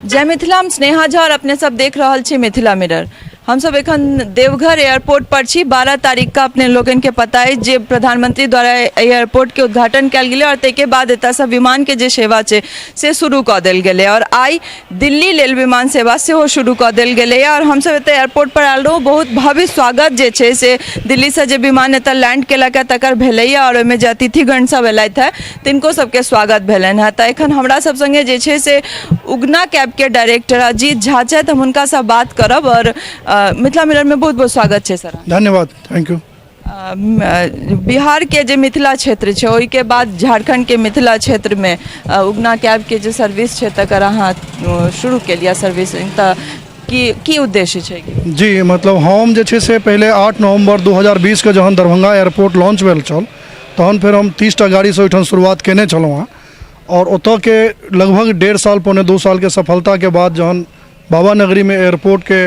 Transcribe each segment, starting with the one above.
जय मिथिला, हम स्नेहा झा और अपने सब देख रहल छी मिथिला मिरर। हमसब एखन देवघर एयरपोर्ट पर छी। 12 तारीख का अपने लोगन के पता है जे प्रधानमंत्री द्वारा एयरपोर्ट के उद्घाटन कयल गेलै और ताहिके बाद एतऽसँ विमान के जे सेवा छै से शुरू कऽ देल गेलै और आइ दिल्ली लेल विमान सेवा सेहो शुरू कऽ देल गेलैए। आओर हमसभ एतऽ एयरपोर्ट पर आयल रहौं, बहुत भव्य स्वागत जे छै से दिल्लीसँ जे विमान एतऽ लैंड केलक हँ तकर भेलैए आओर ओहिमे जे अतिथिगण सब एलथि हँ तिनको सबके स्वागत भेलनि हँ। तऽ एखन हमरा सब सङ्गे जे छै से उगना कैबके डायरेक्टर अजीत झा छथि, हम हुनकासँ बात करब। आओर मिथिला मिररमे बहुत बहुत स्वागत छै सर। धन्यवाद, thank you. बिहारके जे मिथिला क्षेत्र छै ओहिके बाद झारखण्डके मिथिला क्षेत्रमे उगना कैबके जे सर्विस छै तकर अहाँ शुरू केलियै सर्विस, तऽ की की उद्देश्य छै? जी, मतलब हम जे छै से पहिले 8 नवम्बर 2020 के जहन दरभंगा एयरपोर्ट लॉन्च भेल छल तहन फेर हम 30टा गाड़ीसँ ओहिठाम शुरुआत केने छलहुँ हँ आओर ओतऽके लगभग 1.5 साल 1.75 सालके सफलताके बाद जहन बाबा नगरीमे एयरपोर्टके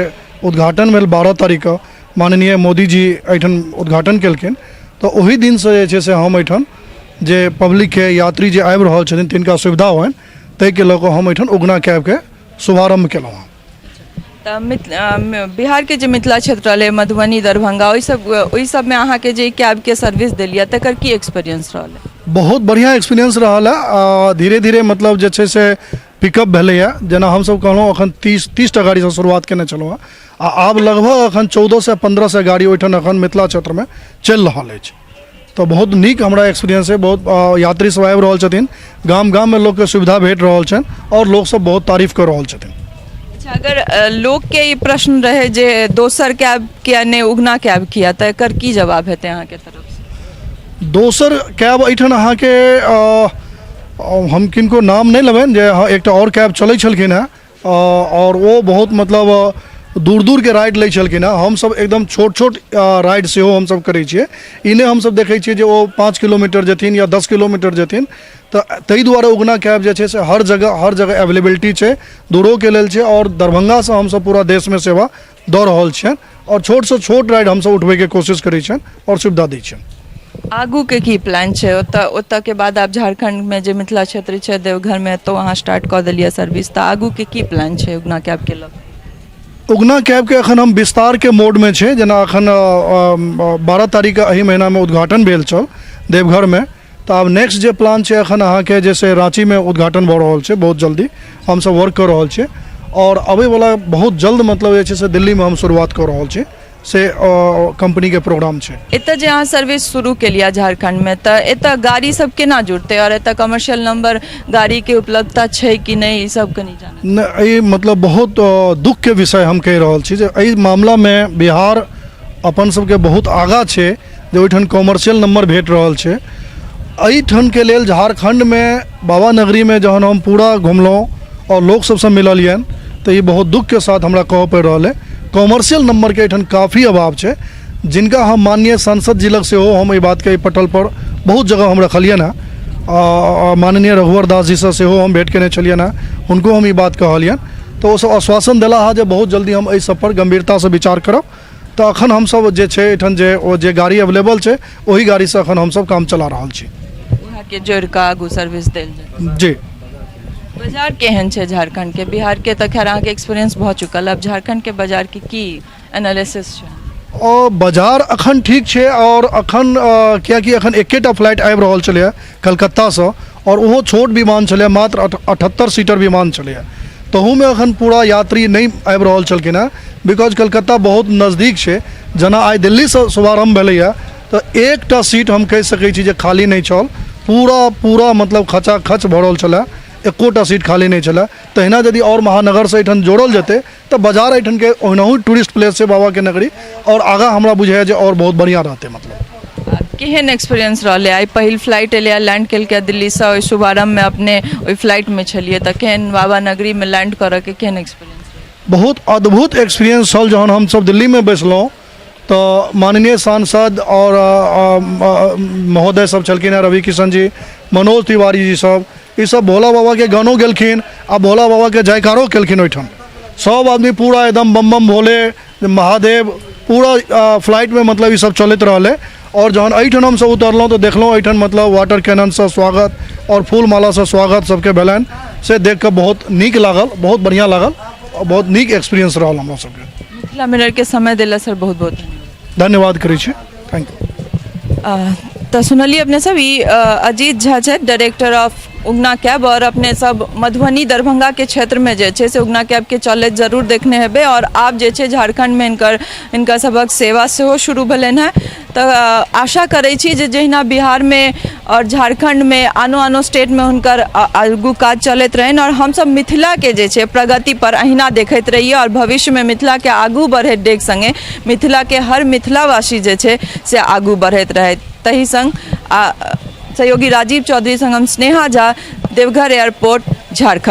उद्घाटन भेल 12 तारीखके, माननीय मोदीजी एहिठाम उद्घाटन केलखिन, तऽ ओहि दिनसँ जे छै से हम एहिठाम जे पब्लिकके यात्री जे आबि रहल छथिन तिनका सुविधा होइन ताहिके लऽ कऽ हम एहिठाम उगना कैबके शुभारम्भ केलहुँ हँ। तऽ बिहारके जे मिथिला क्षेत्र रहलै, मधुबनी, दरभंगा, ओहि सबमे अहाँके जे कैबके सर्विस देलियै तकर की एक्सपीरियंस रहलै? बहुत बढ़िआँ एक्सपीरियंस रहल हँ। धीरे धीरे मतलब जे छै से पिकअप भेलैए। जेना हमसभ कहलहुँ, एखन 30टा गाड़ीसँ शुरुआत केने छलहुँ हँ आ आब लगभग एखन 1400 1500 गाड़ी ओहिठाम एखन मिथिला क्षेत्रमे चलि रहल अछि। तऽ बहुत नीक हमरा एक्सपीरियंस अइ। बहुत यात्री सब आबि रहल छथिन, गाम गाममे लोकके सुविधा भेट रहल छनि आओर लोकसभ बहुत तारीफ कऽ रहल छथिन। अच्छा, अगर लोकके ई प्रश्न रहै जे दोसर कैब किया नहि, उगना कैब किया, तऽ एकर की जवाब हेतै अहाँके तरफसँ? दोसर कैब एहिठाम अहाँके हम किनको नाम नहि लेबनि जे हँ एकटा आओर कैब चलै छलखिन हेँ आओर ओ बहुत मतलब दूर दूरके राइड लै छलखिन हेँ। हमसभ एकदम छोट छोट राइड सेहो हमसभ करै छियै। ई नहि हमसभ देखै छियै जे ओ 5 किलोमीटर जेथिन या 10 किलोमीटर जेथिन। तऽ ताहि दुआरे उगना कैब जे छै से हर जगह हर जगह अवेलेबिलिटी छै, दूरोके लेल छै आओर दरभंगासँ हमसभ पूरा देशमे सेवा दऽ रहल छियनि आओर छोटसँ छोट राइड हमसभ उठबैके कोशिश करै छियनि आओर सुविधा दै छियनि। आगूके की प्लान छै? ओतऽ के बाद आब झारखण्डमे जे मिथिला क्षेत्र छै देवघरमे एतौ अहाँ स्टार्ट कऽ देलियै सर्विस, तऽ आगूके की प्लान छै उगना कैबके लऽ? उगना कैबके एखन हम विस्तारके मोडमे छै। जेना एखन 12 तारीखके एहि महीनामे उद्घाटन भेल छल देवघरमे, तऽ आब नेक्स्ट जे प्लान छै एखन अहाँके जे से राँचीमे उद्घाटन भऽ रहल छै। बहुत जल्दी हमसभ वर्क कऽ रहल छियै आओर अबैवला बहुत जल्द मतलब जे छै से दिल्लीमे हम शुरुआत कऽ रहल छी, से कम्पनीके प्रोग्राम छै। एतऽ जे अहाँ सर्विस शुरू केलियै झारखण्डमे, तऽ एतऽ गाड़ी सब केना जुड़तै आओर एतऽ कमर्शियल नंबर गाड़ीके उपलब्धता छै कि नहि, ई सब कनि जानऽ। नहि, एहि मतलब बहुत दुःखके विषय हम कहि रहल छी जे एहि मामलामे बिहार अपन सबके बहुत आगाँ छै जे ओहिठाम कॉमर्शियल नंबर भेट रहल छै। एहिठामके लेल झारखण्डमे बाबा नगरीमे जहन हम पूरा घुमलहुँ आओर लोक सबसँ मिललियनि तऽ ई बहुत दुःखके साथ हमरा कहऽ पड़ि रहल अइ, कॉमर्शियल नंबरके एहिठाम काफी अभाव छै, जिनका हम माननीय सांसद जी लग सेहो हम एहि बातके एहि पटलपर बहुत जगह हम रखलियनि हँ। माननीय रघुवर दास जीसँ सेहो हम भेँट केने छलियनि हँ, हुनको हम ई बात कहलियनि तऽ ओसब आश्वासन देला हँ जे बहुत जल्दी हम एहि सबपर गम्भीरतासँ विचार करब। तऽ अखन हमसब जे छै एहिठाम जे ओ जे गाड़ी अवेलेबल छै ओहि गाड़ीसँ अखन हमसब काम चला रहल छी। उएहके जोड़ि कऽ आगू सर्विस देल जाय। जी। बाजार केहन छै झारखण्डके? बिहारके तऽ खैर अहाँके एक्सपीरियंस भऽ चुकल, आब झारखण्डके बाजारके की एनालिसिस छै? बाजार अखन ठीक छै आओर अखन कियाकि अखन एकेटा फ्लाइट आबि रहल छलैए कलकत्तासँ आओर ओहो छोट विमान छलैए, मात्र 78 सीटर विमान छलैए, तहूमे अखन पूरा यात्री नहि आबि रहल छलखिन हेँ, because Calcutta बहुत नजदीक छै। जेना आइ दिल्लीसँ शुभारम्भ भेलैए तऽ एकटा सीट हम कहि सकै छी जे खाली नहि छल, पूरा पूरा मतलब खचाखच भरल छलए, एकोटा सीट खाली नहि छलए। तहिना यदि आओर महानगरसँ एहिठाम जोड़ल जेतै तऽ बाजार एहिठामके ओनाहु टूरिस्ट प्लेस छै बाबाके नगरी आओर आगाँ हमरा बुझाइए जे आओर बहुत बढ़िआँ रहतै। मतलब केहन एक्सपीरियंस रहलै? आइ पहिल फ्लाइट एलै, लैंड केलकै दिल्लीसँ, ओहि शुभारम्भमे अपने ओहि फ्लाइटमे छलियै, तऽ केहन बाबा नगरीमे लैंड करऽके केहन एक्सपीरियंस? बहुत अद्भुत एक्सपीरियंस छल। जहन हमसब दिल्लीमे बैसलहुँ तऽ माननीय सांसद आओर महोदय सब छलखिन हेँ, रवि किशन जी, मनोज तिवारी जी सब, ई सब भोला बाबाके गानो गेलखिन आ भोला बाबाके जयकारो केलखिन। ओहिठाम सब आदमी पूरा एकदम बम बम भोले महादेव पूरा फ्लाइटमे मतलब ई सब चलैत रहलै। आओर जहन एहिठाम हमसब उतरलहुँ तऽ देखलहुँ एहिठाम मतलब वाटर कैननसँ स्वागत आओर फूल मालासँ स्वागत सबके भेलनि। से देख कऽ बहुत नीक लागल, बहुत बढ़िआँ लागल, बहुत नीक एक्सपीरियंस रहल हमरा सबके। मिथिला मिररके समय देला सर बहुत बहुत धन्यवाद। धन्यवाद करै छी, thank U. तऽ सुनलियै अपने सब, ई अजीत झा छथि, डायरेक्टर ऑफ उगना कैब, आओर अपने सब मधुबनी दरभंगाके क्षेत्रमे जे छै से उगना कैबके चलैत जरूर देखने हेबै। आओर आब जे छै झारखण्डमे हिनकर सभक सेवा सेहो शुरू भेलनि हेँ। तऽ आशा करै छी जे जहिना बिहारमे आओर झारखण्डमे आनो आनो स्टेटमे हुनकर आगू काज चलैत रहनि, आओर हमसब मिथिलाके जे छै प्रगति पर अहिना देखैत रहियै, आओर भविष्यमे मिथिलाके आगू बढ़ैत डेग सङ्गे मिथिलाके हर मिथिलावासी जे छै से आगू बढ़ैत रहैत। तही सङ्ग आ सहयोगी राजीव चौधरी सङ्ग हम स्नेहा झा, देवघर एयरपोर्ट, झारखण्ड।